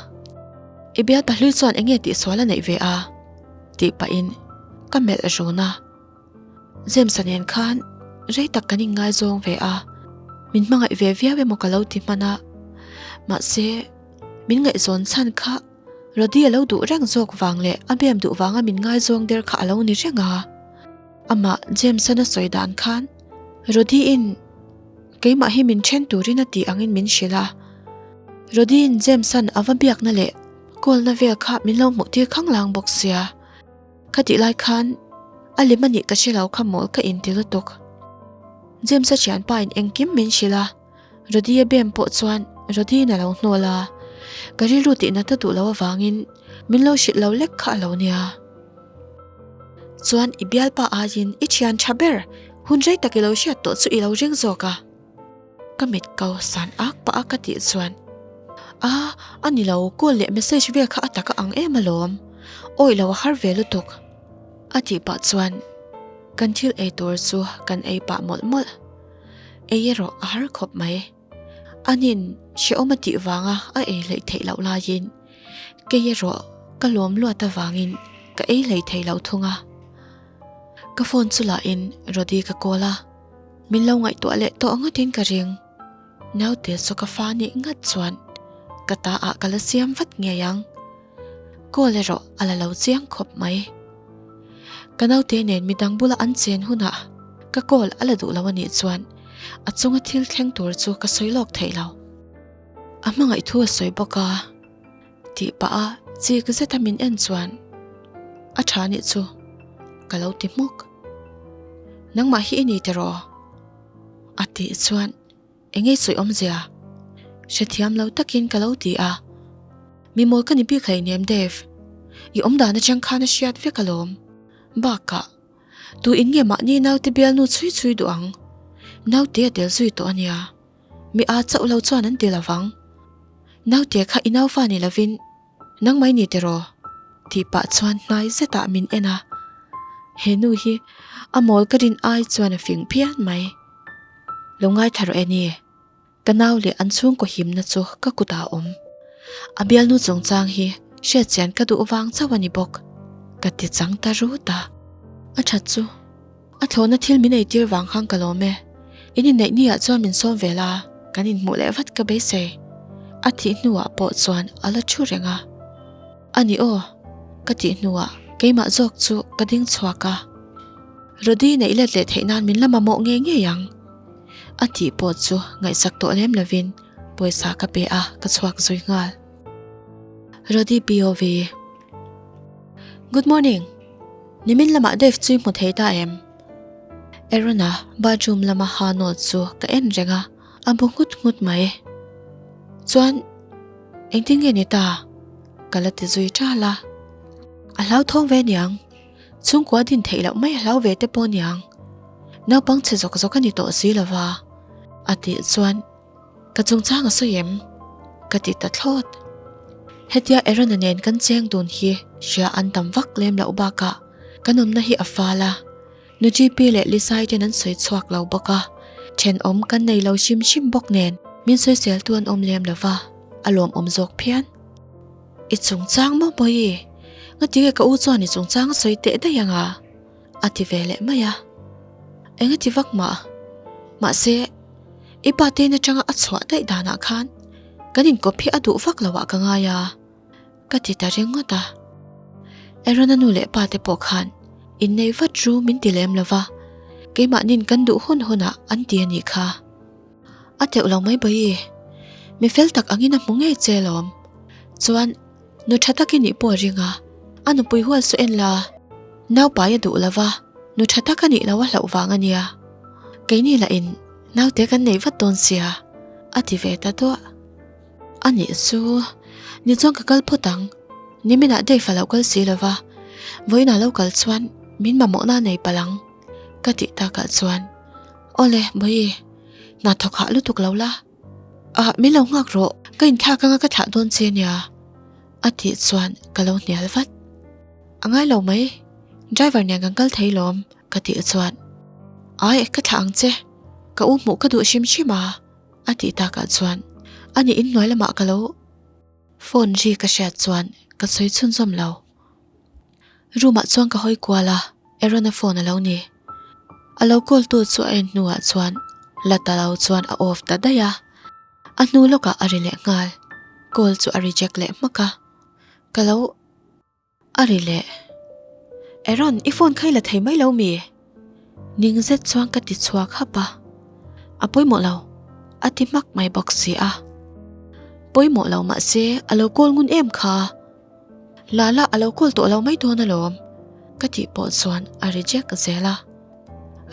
I bial pahlui chuan eng nge tihsual a neih ve a? tih pahin ka melh run a. James-a nen khan rei tak kan inngaizawng ve a, min hmangaih ve viau emaw ka lo ti hman a, mahse min ngaihzawn chhan kha Rody a lo duh reng zawk vang leh a bem duh vanga min ngaizawng der kha a lo ni reng a. Amah James-an a sawi dan khan Rody-in keimah hi min then turin a tih angin min hrilh a, Rody-in James-an a va biakna leh call-na vel kha min lo hmuh tir khanglang bawk sia. Ka tih lai khan a lem a nih ka hre lo kha mawl ka inti lutuk. James-a thianpa in engkim min hrilh a, Rody-a bem pawh chuan Rody-in a lo hnawl a, ka rilru tih nat a duh loh avangin min lo hrilh lo lek kha a lo nia. Chuan i bialpa aiin i thian tha ber hun rei tak i lo hriat tawh chu i lo ring zawk a. Ka mit ko san ak pah a ka tih chuan A, a ni lo, call leh message vel kha a tak a ang em alawm, awih lo a har ve lutuk a tih pah chuan kan thil ei tur chu kan ei pah mawlh mawlh, ei erawh a har khawp mai. Anin hrehawm a tih vanga a ei hleih theih loh laiin kei erawh ka lawm luat avangin ka ei hleih thei lo thung a. Ka phone chu lahin Rody ka call a. Min lo ngaihtuah leh tawh ngatin ka ring. Naute chu ka fa nih ngat chuan ka ta ah ka la siam vat ngei ang. Call erawh a la lo chiang khawp mai. Ka naute nen midang bula an chen hunah ka call a la duh lo anih chuan a chunga thil thleng tur chu ka sawi lawk theih lo. A hmangaih thu a sawi bawk a tih pah a chik zeta min en chuan a tha nih chu ka lo ti hmuk. Nangmah hi i ni tiraw? A tih chuan eng nge sawi awmzia? Hrethiam lo takin ka lo ti a. Mi mawl ka ni bik hleinem Dave, i awmdan atang khan a hriat vek alawm. Bakah, tu in nge mahni naute bialnu chhui chhui duh ang? Naute a tel zui tawh ania. Mi a chauh lo chuan an ti lovang. Naute kha i naufa ni lovin Nang mai ni tiraw? Tih pah chuan hnai zetah min en a, he nu hi a mawl ka rin ai chuan a fing phian mai. Lo ngaithla rawh e ni, ka nau leh an chhungkaw himna chu ka kutah a awm. A bialnu chungchang hi hriatchian ka duh vang chauh a ni bawk, ka ti chang ta rut a. A that chu A thlawhna thil min eitir vang khan ka lawm e. In inneih ni ah chuan min sawm ve la, kan inhmuh leh vat ka beisei. A thih hnuah pawh chuan a la thu reng a. A ni aw, ka tih hnuah keimah zawk chu ka ding chhuak a. Rody neih let leh theih nan min la mamawh ngei ngei ang. A tih pawh chu ngaihsak tawh lem lovin pawisa ka pe a, ka chhuak zui nghal. Rody POV. Good morning. Nimin lamah Dave chu i hmu thei ta em? Aaron-a bathroom lama ha nawt chu ka en reng a, a bu nghut nghut mai. Chuan engtin nge ni ta? Ka la ti zui ṭal a. A hlauthawng ve niang. Chhungkua din theih loh mai a hlau ve te pawh niang. Naupang chhe zawk zawk a ni tawh si lova a tih chuan Ka chungchang a sawi em? Ka ti ta thlawt. Hetia Aaron-a nen kan cheng dun hi hria an tam vak lem loh bakah kan awmna hi a fal a, Nu GP leh Lisai ten an sawi chhuak lo bawk a, thenawm kan nei lo hrim hrim bawk nen min sawiseltu an awm lem lo va, a lawmawm zawk phian. I chungchang maw Bawihi? Ngatinge ka u chuan i chungchang a sawi teh daih ang a? A ti ve leh mai a. Eng a ti vak mah? Mahse, i pa te in atanga a chhuah daih danah khan kan inkawp hi a duh vak loh ah ka ngai a, ka ti ta ringawt a. Aaron-a nu leh pa te pawh khan innei vat ru min ti lem lo va, keimahnin kan duh hun hunah an ti a nih kha. A teuh lo mai bawi, mi fel tak angin a hmu ngei che alawm. Chuan nu tha tak i nih pawh a ring a, a nupui hual saw en la, naupai a duh lo va, nu tha tak a nih loh a hlauh vang a nia. Keini lah in naute kan nei vat dawn sia, a ti ve ta duah. A nih chu, ni chuan ka kal phawt ang, niminah Dave a lo kal si lo va, vawiinah lo kal chuan min mamawhna a nei palh ang, ka tih takah chuan, Awle, Bawihi, hna thawk hah lutuk lo la. Ah, min lo nghak rawh, ka inthlak anga ka thlah dawn che nia, a tih chuan ka lo hnial vat. A ngai lo mai, driver nen kan kal thei lawm, ka tih chuan, Ai, ka thlah ang che, ka u hmuh ka duh hrim hrim a, a tih takah chuan, Ani inhnuai lamah ka lo phone ri ka hriat chuan ka sawi chhunzawm lo. Room ah chuan ka hawi kual a, Aaron-a phone a lo ni. A lo call tu chu a en hnuah chuan la ta lo chuan a off ta daih a, a hnu lawkah a ri leh nghal. Call chu a reject leh hmak a, ka lo a ri leh. Aaron, i phone kha i la thei mai lo mi? Ning zet chuan ka ti chhuak hap a, a pawimawh lo, a ti hmak mai bawk si a. Pawimawh lo mahse a lo call ngun em kha. Lala a lo call tawh lo mai dawn alawm ka tih pawh chuan a reject zel a.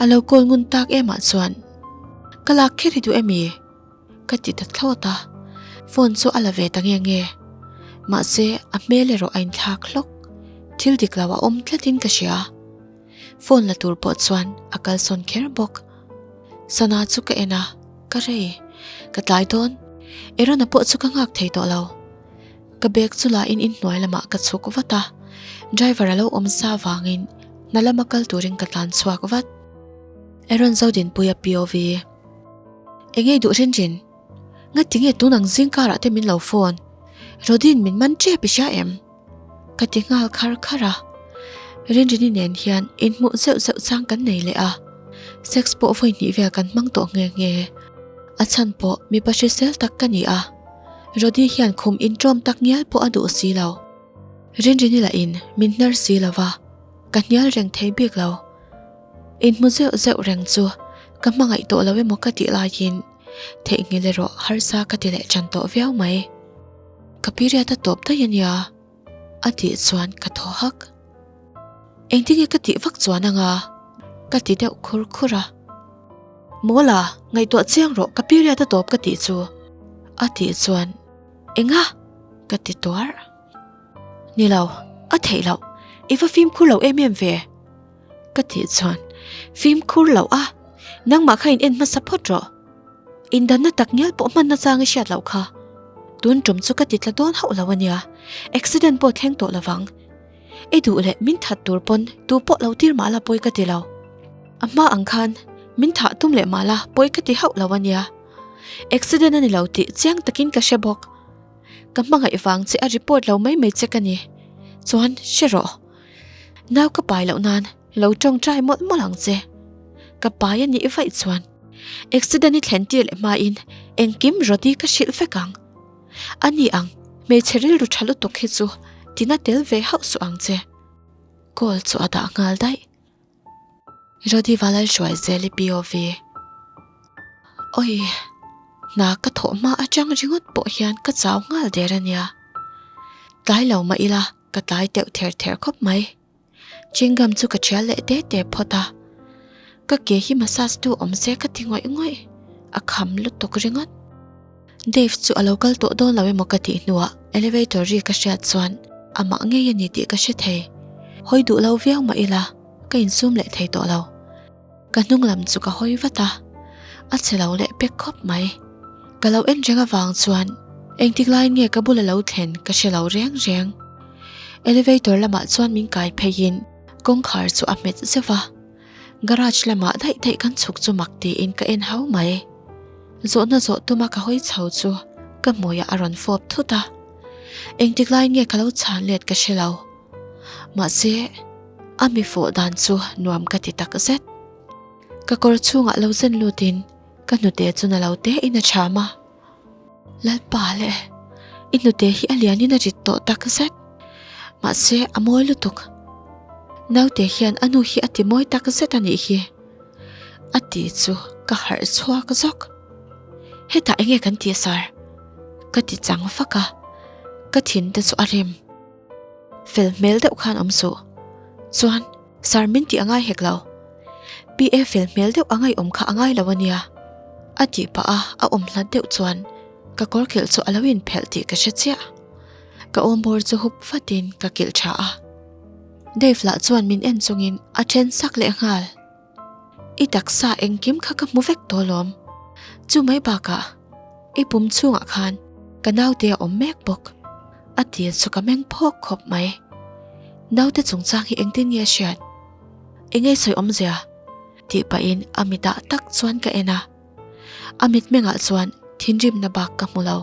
A lo call ngun tak emah chuan ka lak kher i duh emi? Ka ti ta thlawt a, phone chu a la ve ta nge nge. Mahse a hmel erawh a inthlak hlawk, thil dik lo a awm tlatin ka hria. Phone la tur pawh chuan a kalsawn kher bawk. Sana chu ka en a, ka rei, ka tlai dawn, Aaron-a pawh chu ka nghak thei tawh lo. Ka bag chu la in inhnuai lamah ka chhuk vat a, driver a lo awm sa vangin hna lama kal turin ka tlan chhuak vat. Aaron Zodinpuia POV. Engei duh rin rin? Ngati nge tun ang zing karah te min lo phone? Rodin min man tep i hria em? Ka ti nghal khar khar a. Rinrini nen hian inhmuh zeuh zeuh chang kan nei leh a, sex pawh vawi hnih vel kan hmang tawh nghe nghe. A chhan pawh mipa hrisel tak ka ni a, Rody hian khum inṭawm tak ngial pawh a duh si lo. Rinrini lahin min hnar si lo va, ka hnial reng thei bik lo. Inhmu zeuh zeuh reng chu ka hmangaih tawh lo emaw ka tih laiin theihnghilh erawh harsa ka ti leh ṭan tawh viau mai. Ka period a tawp daih a nia, a tih chuan ka thaw hak. Engtinge ka tih vak chuan anga? Ka ti deuh khur khur a. Mawla, ngaihtuah chiang rawh ka period a tawp ka tih chu, a tih chuan enga? Ka ti tuar. Ni lo, a theih loh, i va fimkhur lo em em ve. Ka tih chuan fimkhur loh a, nangmah kha in en hmasa phawt rawh. Indanna tak ngial pawh hmanna chang i hriat loh kha. Tun tum chu ka ti tla dawn hauh lo a nia, accident pawh thleng tawh lovang. I duh leh min that tur pawn tu pawh lo tir mah la pawi ka ti lo. A hma ang khan min thah tum leh mah la pawi ka ti hauh lo a nia. Accident a ni lo tih chiang takin ka hre bawk. Ka hmangaih vang che a report lo mai mai che ka ni. Chuan hre rawh. Nau ka pai loh nan lo tawngtai mawlh mawlh ang che. Ka pai a nih vaih chuan accident i thlen tir leh hmain engkim Rody ka hrilh vek ang. A ni ang, hmeichhe rilru tha lutuk hi chu tina tel ve hauh suh ang che. Call chu a dah nghal daih. Rody Valal hruai zel i POV. Oi, hna ka thawh hma atang ringawt pawh hian ka chau nghal der a nia. Tlai lo mah ila ka tlai teuh ther ther khawp mai. Chewing gum chu ka thial leh te te phawt a, ka ke hi massage tu awm se ka ti ngawih ngawih, a kham lutuk ringawt. Dave chu a lo kal tawh dawn lo emaw ka tih hnuah elevator ri ka hriat chuan amah ngei a ni tih ka hre thei. Hawi duh lo viau mah ila ka insum leh thei tawh lo. Ka hnung lam chu ka hawi vat a, a che lo leh pek khawp mai. Ka lo en reng avang chuan engtik laiin nge ka bula lo thlen ka hre lo reng reng. Elevator lamah chuan min kai pheiin kawngkhar chu a hmet zeuh a, garage lamah daih daih kan chhuk chu mak tiin ka en hau mai. Zawhna zawh tuma ka hawi chho chu ka hmuiah a rawn fawp thut a, engtik laiin nge ka lo chhan let ka hre lo. Mahse, a mi fawh dan chu nuam ka ti tak zet. Ka kawr chhungah lo zen lutin ka hnute chu na lo te in a cham a. Lalpa le, i hnute hi a lianin a rit tawh tak zet. Mahse, a mawi lutuk. Naute hian a nu hi a ti mawi tak zet a nih hi. A ti chu ka harh chhuak zawk. Hetah enge kan tih sir? Ka ti chang fak a. Ka thin te chu a rim. Fel hmel deuh khan awm suh. Chuan Sir min tih a ngai hek lo. PA fel hmel deuh a ngaihawm kha a ngai lo a nia. A tih pah a a awm hlat deuh chuan ka kawr kilh chu a lo inphelh tih ka hre chiah. Ka awmbawr chu hup vatin ka kilh tha a. Dave lah chuan min en chungin a then sak leh nghal. I taksa engkim kha ka hmu vek tawh lawm. Chu mai bakah i pum chhungah khan ka naute a awm mek bawk. A ti chu ka meng phawk khawp mai. Naute chungchang hi engtin nge a hriat? Enge sawi awmzia? Tih pahin a mitah tak chuan ka en a. A mitmengah chuan thinrimna bak ka hmu lo.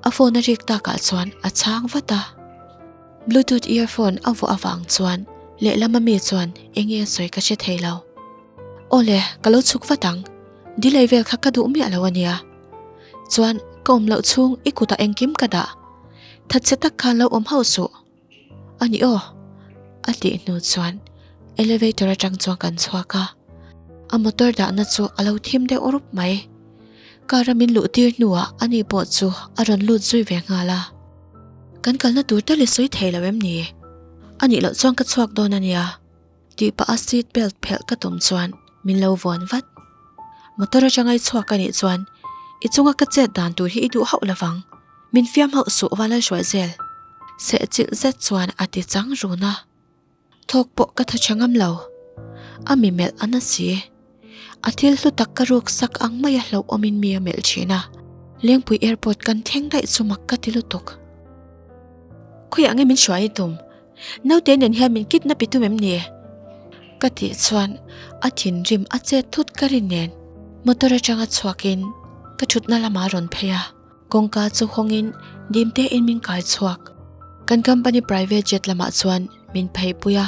A phone a rik takah chuan a chhang vat a. Bluetooth earphone a vuah avang chuan lehlam ami chuan enge a sawi ka hre thei lo. Awle, ka lo chhuk vat ang. Delay vel kha ka duh miah lo ania. Chuan ka awm loh chhung i kutah engkim ka dah. Thatchhe tak khan lo awm hauh suh. A ni aw. A tih hnu chuan elevator atang chuan kan chhuak a. A motor dahna chu a lo thim deuh rup mai. Car a min luh tir hnuah ani pawh chu a rawn lut zui ve nghal a. Kan kalna tur tal i sawi thei lo em ni? A nih loh chuan ka chhuak dawn a nia. Tih pah a seat belt phelh ka tum chuan min lo vuan vat. Motor atanga i chhuak a nih chuan i chunga ka chet dan tur hi i duh hauh lovang. Min fiam hauh suh va Lalhruai zel. Sehchilh zet chuan a ti chang run a. Thawk pawh ka thaw tha ngam lo. A mi melh a na si. A thil hlu tak ka ruk sak ang mai a hlauhawmin mi a melh thin a. Lengpui airport kan thleng daih chu mak ka ti lutuk. Khawiah nge min hruai i tum? Naute nen hian min kidnap i tum em ni? Ka tih chuan a thinrim a chet thut ka rin nen motor atanga chhuakin ka thutna lamah a rawn phei a, kawngka chu hawngin dimte in min kai chhuak. Kan company private jet lamah chuan min phei pui a,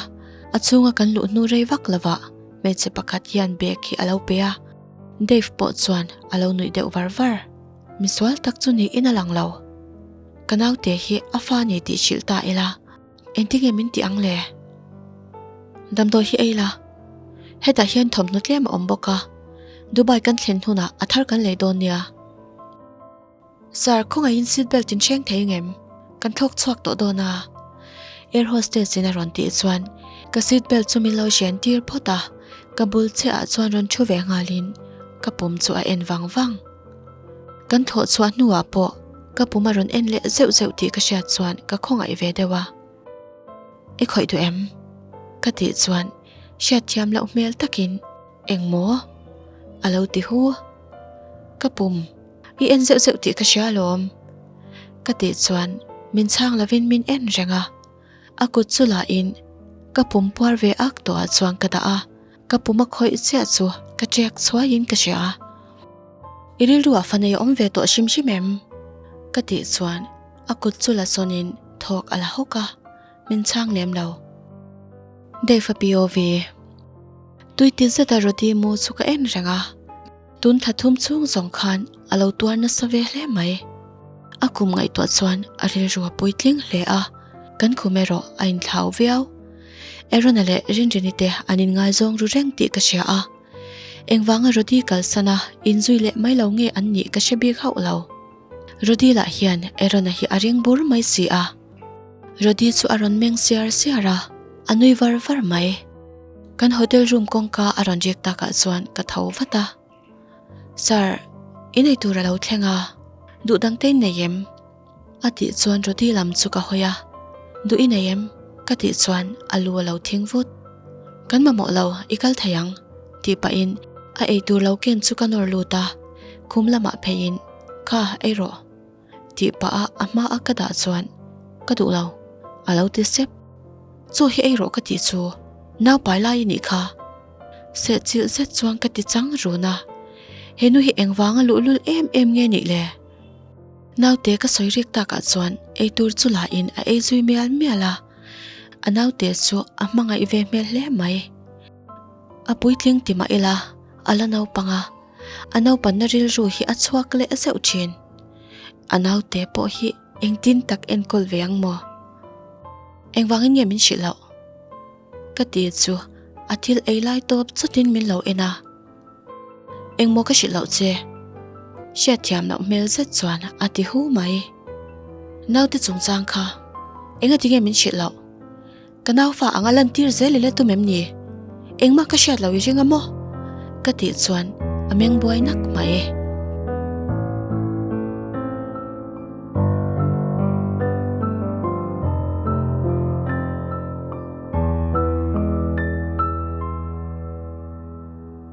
a chhunga kan luh hnu rei vak lovah hmeichhe pakhat hian bag hi a lo pe a, Dave pawh chuan a lo nuih deuh var var. Misual tak chu niin a lang lo. Ka naute hi a fa ni tih hrilh ta ila, engtinge min tih ang le? Damdawi hi ei la, hetah hian thawmhnaw tlem a awm bawk a, Dubai kan thlen hunah a thar kan lei dawn nia. Sir, khawngaihin seat belt in hreng thei ngem? Kan thlawk chhuak tawh dawn a. Air hostess in a rawn tih chuan ka seat belt chu min lo hren tir phawt a, ka bul chiahah chuan rawn thu ve nghalin ka pum chu a en vang vang. Kan thawh chhuah hnuah pawh ka pum a rawn en leh zeuh zeuh tih ka hriat chuan ka khawngaih ve deuh a. I khawih duh em? Ka tih chuan hriatthiam loh hmel takin eng maw? A lo ti hu. Ka pum i en zeuh zeuh tih ka hria alawm. Ka tih chuan min chhang lovin min en reng a. A kut chu lahin ka pum puar ve ak tawhah chuan ka dah a. Ka pum a khawih chiah chu ka ṭek chhuaiin ka hria. I rilruah fa nei a awm ve tawh hrim hrim em? Ka tih chuan a kut chu la sawnin thawk a la hawk a, min chhang lem lo. Dave a POV. Tui ti zeta Rody mu chu ka en reng a, tun thla thum chhung zawng khan a lo tuar nasa ve hle mai. A kum ngaihtuah chuan a rilru a puitling hle a, kan khum erawh a inthlau viau. Aaron-a leh Rinrini te an inngaizawng ru reng tih ka hria a, engvanga Rody kalsana inzui leh mai lo nge an nih ka hre bik hauh lo. Rody lah hian Aaron-a hi a ring bur mai si a. Rody chu a rawn meng siar siar a, a nui var var mai. Kan hotel room kawngka a rawn rik takah chuan ka tho vat a. Sir, i nei tur a lo thleng a, duh dang te in nei em? A tih chuan Rody lam chu ka hawi a, Duh i nei em? Ka tih chuan a lu a lo thing vut. Kan mamawh lo, i kal thei ang, tih pahin a eitur lo ken chu ka nawr lut a, khum lamah pheiin, Kha, ei rawh, tih pah a a hma a ka dah chuan, Ka duh lo, a lo ti sep. Chaw hi ei rawh ka tih chu, nau pai lai i nih kha. Sehchilh zet chuan ka ti chang run a, He nu hi engvanga luhlul em em nge nih le? Naute ka sawi rik takah chuan eitur chu la in a ei zui mial mial a, a naute chu a hmangaih ve hmel hle mai. A puitling ti mah ila a la naupang a, a naupanna rilru hi a chhuak leh zeuh thin. A naute pawh hi engtin tak enkawl ve ang maw? Engvangin nge min hrilh loh? Ka ti chu a thil ei lai tawp chawtin min lo en a. Engmaw ka hrilh loh che? Hriatthiam loh hmel zet chuan a ti hu mai. Naute chungchang kha enga tinge min hrilh loh? Ka naufa anga lantir zel ila tum em ni? Engmah ka hriat loh i ring a maw? Ka tih chuan a meng buai nak mai.